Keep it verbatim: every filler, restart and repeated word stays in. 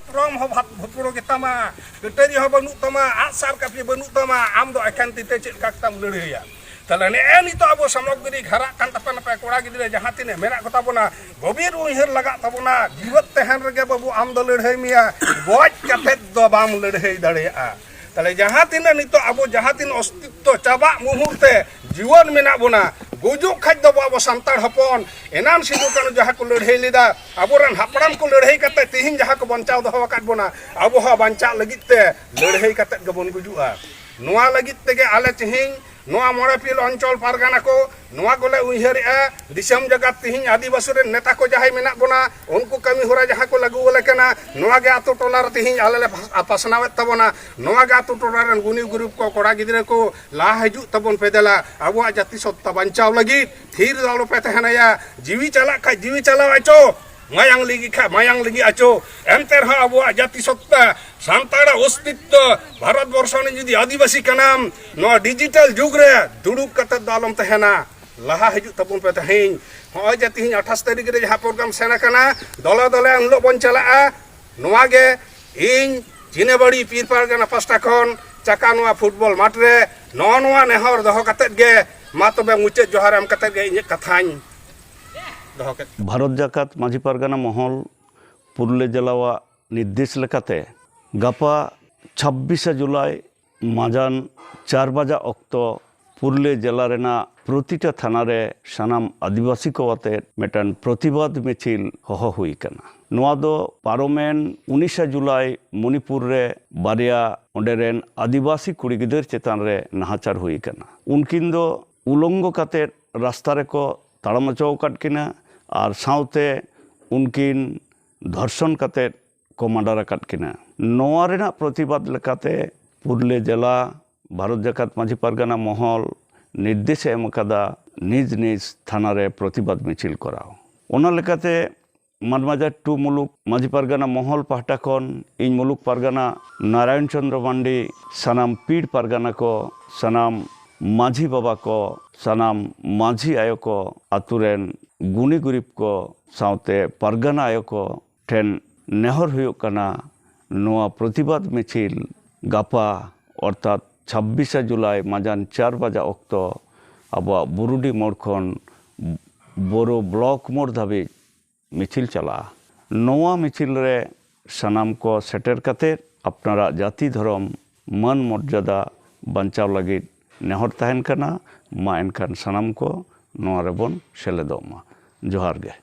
Form ᱦᱚᱸ ᱵᱷᱟᱛ ᱵᱷᱩᱛᱨᱚ ᱜᱮᱛᱟᱢᱟ, ᱠᱟᱹᱴᱟᱹᱨᱤ ᱦᱚᱸ ᱵᱟᱹᱱᱩᱜ ᱛᱟᱢᱟ, ᱟᱜ ᱥᱟᱨ ᱠᱟᱹᱯᱤ ᱵᱟᱹᱱᱩᱜ ᱛᱟᱢᱟ, ᱟᱢ ᱫᱚ ᱮᱠᱷᱮᱱ ᱛᱤ ᱛᱮ ᱪᱮᱫ ᱞᱮᱠᱟ ᱠᱟᱛᱮᱢ ᱞᱟᱹᱲᱦᱟᱹᱭᱟ? ᱛᱟᱦᱞᱮ ᱱᱮᱜᱼᱮ ᱱᱤᱛᱚᱜ ᱟᱵᱚ ᱥᱟᱢᱚᱜᱽᱨᱤᱠ ᱦᱟᱨᱟᱜ ᱠᱟᱱ ᱛᱟᱯᱮ ᱱᱟᱯᱮ ᱠᱚᱲᱟ ᱜᱤᱫᱽᱨᱟᱹ ᱡᱟᱦᱟᱸ ᱛᱤᱱᱟᱹᱜ ᱢᱮᱱᱟᱜ ᱠᱚᱛᱟ ᱵᱚᱱᱟ, ᱜᱚᱵᱷᱤᱨ ᱩᱭᱦᱟᱹᱨ ᱞᱟᱜᱟᱜ ᱛᱟᱵᱚᱱᱟ᱾ ᱡᱤᱣᱮᱫ ᱛᱟᱦᱮᱱ ᱨᱮᱜᱮ ᱵᱟᱹᱵᱩ ᱟᱢ ᱫᱚ ᱞᱟᱹᱲᱦᱟᱹᱭ ᱢᱮᱭᱟ, ᱜᱚᱡ ᱠᱟᱛᱮᱫ ᱫᱚ ᱵᱟᱢ ᱞᱟᱹᱲᱦᱟᱹᱭ ᱫᱟᱲᱮᱭᱟᱜᱼᱟ᱾ ᱛᱟᱦᱞᱮ ᱡᱟᱦᱟᱸ ᱛᱤᱱᱟᱹᱜ ᱱᱤᱛᱚᱜ ᱟᱵᱚ ᱡᱟᱦᱟᱸ ᱛᱤᱱᱟᱹᱜ ᱚᱥᱛᱤᱛᱛᱚ ᱪᱟᱵᱟᱜ ᱢᱩᱦᱩᱨᱛᱮ ᱡᱤᱣᱮᱫ ᱢᱮᱱᱟᱜ ᱵᱚᱱᱟ, ᱜᱩᱡᱩᱜ ᱠᱷᱟᱡ ᱫᱚ ᱟᱵᱚ ᱥᱟᱱᱛᱟᱲ ᱦᱚᱯᱚᱱ, ᱮᱱᱟᱱ ᱥᱤᱫᱩ ᱠᱟᱹᱱᱦᱩ ᱡᱟᱦᱟᱸ ᱠᱚ ᱞᱟᱹᱲᱦᱟᱹᱭ ᱞᱮᱫᱟ, ᱟᱵᱚᱨᱮᱱ ᱦᱟᱯᱲᱟᱢ ᱠᱚ ᱞᱟᱹᱲᱦᱟᱹᱭ ᱠᱟᱛᱮ ᱛᱤᱦᱤᱧ ᱡᱟᱦᱟᱸ ᱠᱚ ᱵᱟᱧᱪᱟᱣ ᱫᱚᱦᱚ ᱟᱠᱟᱫ ᱵᱚᱱᱟ, ᱟᱵᱚ ᱦᱚᱸ ᱵᱟᱧᱪᱟᱜ ᱞᱟᱹᱜᱤᱫ ᱛᱮ ᱞᱟᱹᱲᱦᱟᱹᱭ ᱠᱟᱛᱮ ᱜᱮᱵᱚᱱ ᱜᱩᱡᱩᱜᱼᱟ᱾ ᱱᱚᱣᱟ ᱞᱟᱹᱜᱤᱫ ᱛᱮᱜᱮ ᱟᱞᱮ ᱛᱤᱦᱤᱧ ᱱᱚᱣᱟ ᱢᱚᱬᱮ ᱯᱤᱞ ᱚᱧᱪᱚᱞ ᱯᱟᱨᱜᱟᱱᱟ ᱠᱚ ᱱᱚᱣᱟ ᱠᱚᱞᱮ ᱩᱭᱦᱟᱹᱨᱮᱜᱼᱟ, ᱫᱤᱥᱚᱢ ᱡᱟᱠᱟᱛ ᱛᱤᱦᱤᱧ ᱟᱹᱫᱤᱵᱟᱹᱥᱤ ᱨᱮᱱ ᱱᱮᱛᱟ ᱠᱚ ᱡᱟᱦᱟᱸᱭ ᱢᱮᱱᱟᱜ ᱵᱚᱱᱟ, ᱩᱱᱠᱩ ᱠᱟᱹᱢᱤ ᱦᱚᱨᱟ ᱡᱟᱦᱟᱸ ᱠᱚ ᱞᱟᱹᱜᱩ ᱟᱞᱮ ᱠᱟᱱᱟ, ᱱᱚᱣᱟ ᱜᱮ ᱟᱛᱳ ᱴᱚᱞᱟ ᱨᱮ ᱛᱤᱦᱤᱧ ᱟᱞᱮ ᱞᱮ ᱯᱟᱥ-, ᱯᱟᱥᱱᱟᱣᱮᱫ ᱛᱟᱵᱚᱱᱟ᱾ ᱱᱚᱣᱟ ᱜᱮ ᱟᱛᱳ ᱴᱚᱞᱟ ᱨᱮᱱ ᱜᱩᱱᱤ ᱜᱩᱨᱤᱵ ᱠᱚ, ᱠᱚᱲᱟ ᱜᱤᱫᱽᱨᱟᱹ ᱠᱚ, ᱞᱟᱦᱟ ᱦᱤᱡᱩᱜ ᱛᱟᱵᱚᱱ ᱯᱮ ᱫᱮᱞᱟ, ᱟᱵᱚᱣᱟᱜ ᱡᱟᱹᱛᱤ ᱥᱚᱛᱛᱟ ᱵᱟᱧᱪᱟᱣ ᱞᱟᱹᱜᱤᱫ᱾ ᱛᱷᱤᱨ ᱫᱚ ᱟᱞᱚᱯᱮ ᱛᱟᱦᱮᱱᱟᱭᱟ᱾ ᱡᱤᱣᱤ ᱪᱟᱞᱟᱜ ᱠᱷᱟᱡ ᱡᱤᱣᱤ ᱪᱟᱞᱟᱣ ᱟᱪᱚ, ᱢᱟᱭᱟᱝ ᱞᱤᱸᱜᱤ ᱠᱷᱟᱡ ᱢᱟᱭᱟᱝ ᱞᱤᱸᱜᱤ ᱟᱪᱚ, ᱮᱱᱛᱮ ᱨᱮᱦᱚᱸ ᱟᱵᱚᱣᱟᱜ ᱡᱟᱹᱛᱤ ᱥᱚᱛᱛᱟ, ᱥᱟᱱᱛᱟᱲᱟᱜ ᱚᱥᱛᱤᱛᱛᱚ, ᱵᱷᱟᱨᱚᱛ ᱵᱚᱨᱥᱚ ᱨᱮ ᱡᱩᱫᱤ ᱟᱹᱫᱤᱵᱟᱹᱥᱤ ᱠᱟᱱᱟᱢ, ᱱᱚᱣᱟ ᱰᱤᱡᱤᱴᱟᱞ ᱡᱩᱜᱽ ᱨᱮ ᱫᱩᱲᱩᱵ ᱠᱟᱛᱮ ᱫᱚ ᱟᱞᱚᱢ ᱛᱟᱦᱮᱱᱟ᱾ ᱞᱟᱦᱟ ᱦᱤᱡᱩᱜ ᱛᱟᱵᱚᱱ ᱯᱮ ᱛᱮᱦᱮᱧ᱾ ᱦᱚᱸᱜᱼᱚᱭ ᱡᱮ ᱛᱮᱦᱮᱧ ᱟᱴᱷᱟᱥ ᱛᱟᱹᱨᱤᱠᱷ ᱨᱮ ᱡᱟᱦᱟᱸ ᱯᱨᱳᱜᱨᱟᱢ ᱥᱮᱱ ᱟᱠᱟᱱᱟ, ᱫᱚᱞᱮ ᱫᱚᱞᱮ ᱩᱱ ᱦᱤᱞᱳᱜ ᱵᱚᱱ ᱪᱟᱞᱟᱜᱼᱟ᱾ ᱱᱚᱣᱟ ᱜᱮ ᱤᱧ ᱪᱤᱱᱟᱹᱵᱟᱲᱤ ᱯᱤᱨ ᱯᱟᱨᱜᱟᱱᱟ ᱯᱟᱥᱴᱟ ᱠᱷᱚᱱ ᱪᱟᱠᱟ ᱱᱚᱣᱟ ᱯᱷᱩᱴᱵᱚᱞ ᱢᱟᱴᱷ ᱨᱮ ᱱᱚᱜᱼᱚ ᱱᱚᱣᱟ ᱱᱮᱦᱚᱨ ᱫᱚᱦᱚ ᱠᱟᱛᱮᱫ ᱜᱮ, ᱢᱟ ᱛᱚᱵᱮ ᱢᱩᱪᱟᱹᱫ ᱡᱚᱦᱟᱨ ᱮᱢ ᱠᱟᱛᱮᱫ ᱜᱮ ᱤᱧᱟᱹᱜ ᱠᱟᱛᱷᱟᱧ ᱫᱚᱦᱚ ᱠᱮᱫ᱾ ᱵᱷᱟᱨᱚᱛ ᱡᱟᱠᱟᱛ ᱢᱟᱹᱡᱷᱤ ᱯᱟᱨᱜᱟᱱᱟ ᱢᱚᱦᱚᱞ ᱯᱩᱨᱩᱞᱤᱭᱟᱹ ᱡᱮᱞᱟᱣᱟᱜ ᱱᱤᱨᱫᱮᱥ ᱞᱮᱠᱟᱛᱮ ᱜᱟᱯᱟ ᱪᱷᱟᱵᱵᱤᱥᱮ ᱡᱩᱞᱟᱭ ᱢᱟᱡᱟᱱ ᱪᱟᱨ ᱵᱟᱡᱟ ᱚᱠᱛᱚ ᱯᱩᱨᱩᱞᱤᱭᱟᱹ ᱡᱮᱞᱟ ᱨᱮᱱᱟᱜ ᱯᱨᱚᱛᱤᱴᱟ ᱛᱷᱟᱱᱟ ᱨᱮ ᱥᱟᱱᱟᱢ ᱟᱹᱫᱤᱵᱟᱹᱥᱤ ᱠᱚ ᱟᱛᱮ ᱢᱤᱫᱴᱟᱝ ᱯᱨᱚᱛᱤᱵᱟᱫ ᱢᱤᱪᱷᱤᱞ ᱦᱚᱦᱚ ᱦᱩᱭ ᱟᱠᱟᱱᱟ᱾ ᱱᱚᱣᱟ ᱫᱚ ᱯᱟᱨᱚᱢᱮᱱ ᱩᱱᱤᱥᱟ ᱡᱩᱞᱟᱭ ᱢᱚᱱᱤᱯᱩᱨ ᱨᱮ ᱵᱟᱨᱭᱟ ᱚᱸᱰᱮ ᱨᱮᱱ ᱟᱹᱫᱤᱵᱟᱹᱥᱤ ᱠᱩᱲᱤ ᱜᱤᱫᱟᱹᱨ ᱪᱮᱛᱟᱱ ᱨᱮ ᱱᱟᱦᱟᱪᱟᱨ ᱦᱩᱭ ᱟᱠᱟᱱᱟ᱾ ᱩᱱᱠᱤᱱ ᱫᱚ ᱩᱞᱚᱝᱜᱚ ᱠᱟᱛᱮ ᱨᱟᱥᱛᱟ ᱨᱮᱠᱚ ᱛᱟᱲᱟᱢ ᱦᱚᱪᱚ ᱟᱠᱟᱫ ᱠᱤᱱᱟ ᱟᱨ ᱥᱟᱶᱛᱮ ᱩᱱᱠᱤᱱ ᱫᱷᱚᱨᱥᱚᱱ ᱠᱟᱛᱮ ᱠᱚ ᱢᱟᱰᱟᱨ ᱟᱠᱟᱫ ᱠᱤᱱᱟ᱾ ᱱᱚᱣᱟ ᱨᱮᱱᱟᱜ ᱯᱨᱚᱛᱤᱵᱟᱫ ᱞᱮᱠᱟᱛᱮ ᱯᱩᱨᱩᱞᱤᱭᱟᱹ ᱡᱮᱞᱟ ᱵᱷᱟᱨᱚᱛ ᱡᱟᱠᱟᱛ ᱢᱟᱹᱡᱷᱤ ᱯᱟᱨᱜᱟᱱᱟ ᱢᱚᱦᱚᱞ ᱱᱤᱨᱫᱮᱥ ᱮ ᱮᱢ ᱟᱠᱟᱫᱟ, ᱱᱤᱡ ᱱᱤᱡ ᱛᱷᱟᱱᱟ ᱨᱮ ᱯᱨᱚᱛᱤᱵᱟᱫ ᱢᱤᱪᱷᱤᱞ ᱠᱚᱨᱟᱣ᱾ ᱚᱱᱟ ᱞᱮᱠᱟᱛᱮ ᱢᱟᱱᱢᱟᱡᱟ ᱴᱩ ᱢᱩᱞᱩᱠ ᱢᱟᱹᱡᱷᱤ ᱯᱟᱨᱜᱟᱱᱟ ᱢᱚᱦᱚᱞ ᱯᱟᱦᱴᱟ ᱠᱷᱚᱱ ᱤᱧ ᱢᱩᱞᱩᱠ ᱯᱟᱨᱜᱟᱱᱟ ᱱᱟᱨᱟᱭᱚᱱ ᱪᱚᱸᱫᱽᱨᱚ ᱢᱟᱱᱰᱤ, ᱥᱟᱱᱟᱢ ᱯᱤᱲ ᱯᱟᱨᱜᱟᱱᱟ ᱠᱚ, ᱥᱟᱱᱟᱢ ᱢᱟᱹᱡᱷᱤ ᱵᱟᱵᱟ ᱠᱚ, ᱥᱟᱱᱟᱢ ᱢᱟᱹᱡᱷᱤ ᱟᱭᱳ ᱠᱚ, ᱟᱛᱳ ᱨᱮᱱ ᱜᱩᱱᱤ ᱜᱩᱨᱤᱵ ᱠᱚ, ᱥᱟᱶᱛᱮ ᱯᱟᱨᱜᱟᱱᱟ ᱟᱭᱳ ᱠᱚ ᱴᱷᱮᱱ ᱱᱮᱦᱚᱨ ᱦᱩᱭᱩᱜ ᱠᱟᱱᱟ, ᱱᱚᱣᱟ ᱯᱨᱚᱛᱤᱵᱟᱫᱽ ᱢᱤᱪᱷᱤᱞ ᱜᱟᱯᱟ ᱚᱨᱛᱷᱟᱛ ᱪᱷᱟᱵᱵᱤᱥᱟ ᱡᱩᱞᱟᱭ ᱢᱟᱡᱟᱱ ᱪᱟᱨ ᱵᱟᱡᱟ ᱚᱠᱛᱚ ᱟᱵᱚᱣᱟᱜ ᱵᱩᱨᱩᱰᱤ ᱢᱳᱲ ᱠᱷᱚᱱ ᱵᱳᱨᱳ ᱵᱞᱚᱠ ᱢᱳᱲ ᱫᱷᱟᱹᱵᱤᱡ ᱢᱤᱪᱷᱤᱞ ᱪᱟᱞᱟᱜᱼᱟ᱾ ᱱᱚᱣᱟ ᱢᱤᱪᱷᱤᱞ ᱨᱮ ᱥᱟᱱᱟᱢ ᱠᱚ ᱥᱮᱴᱮᱨ ᱠᱟᱛᱮ ᱟᱯᱱᱟᱨᱟᱜ ᱡᱟᱹᱛᱤ ᱫᱷᱚᱨᱚᱢ ᱢᱟᱹᱱ ᱢᱚᱨᱡᱟᱫᱟ ᱵᱟᱧᱪᱟᱣ ᱞᱟᱹᱜᱤᱫ ᱱᱮᱦᱚᱨ ᱛᱟᱦᱮᱱ ᱠᱟᱱᱟ᱾ ᱢᱟ ᱮᱱᱠᱷᱟᱱ ᱥᱟᱱᱟᱢ ᱠᱚ ᱱᱚᱣᱟ ᱨᱮᱵᱚᱱ ᱥᱮᱞᱮᱫᱚᱜ ᱢᱟ᱾ ᱡᱚᱦᱟᱨ ᱜᱮ᱾